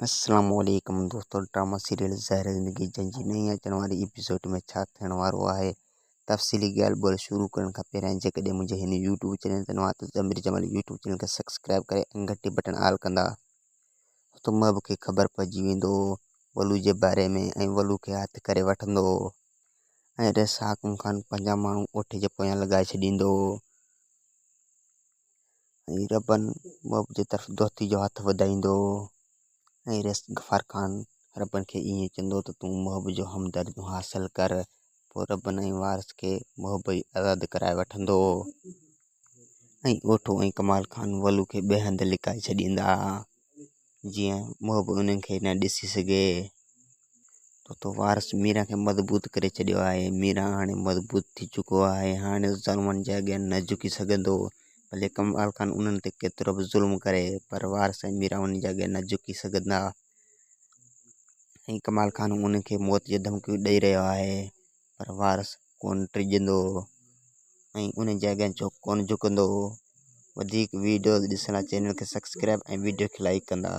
السلام عليڪم دوستو ڊراما سيريل زهر زندگي جنهن جي نئين اچڻ واري ايپيسوڊ ۾ ڇا ٿيڻ وارو آهي تفصيلي ڳالهه ٻولهه شروع ڪرڻ کان پهريان جيڪڏهن منهنجي هن يوٽيوب چينل تي نوان ته ضمير جمالي يوٽيوب چينل کي سبسڪرائب ڪري ۽ گهنٽي بٽڻ آل ڪندا دوستو محب کي خبر پئجي ويندو ولو جي باري ۾ ۽ ولو کي هٿ ڪري وٺندو ۽ ريس حاڪم خان پنهنجا ماڻهو اوٺي جي پويان لڳائي ڇڏيندو ۽ ربن محب جي طرف دوستي جو هٿ وڌائيندو ۽ ريس غفار خان ربن کي ائين چوندو ته تون محب جو همدرديون حاصل ڪر پوء ربن ۽ وارث کي محب ئي آزاد ڪرائي وٺندو ۽ اوٺو ۽ ڪمال خان ولو کي ٻئي هنڌ لڪائي ڇڏيندا جيئن محب انهن کي نه ڏسي سگهي. تو وارث ميران کي مضبوط ڪري ڇڏيو آهي. ميران هاڻي مضبوط ٿي چڪو آهي. هاڻي ظالمن جي اڳيان نه جهڪي سگهندو. ڀلي ڪمال خان انهن تي ڪيترو به ظلم ڪري پر وارث ۽ ميران انهن جي اڳيان نه جهڪي سگهندا ۽ ڪمال خان انهن کي موت جون ڌمڪيون ڏئي رهيو آهي پر وارث ڪونه ڊڄندو ۽ انهن جي اڳيان ڪونه جهڪندو. وڌيڪ ويڊيوز ڏسڻ لاء چينل کي سبسڪرائب ۽ ويڊيو کي لائيڪ ڪندا.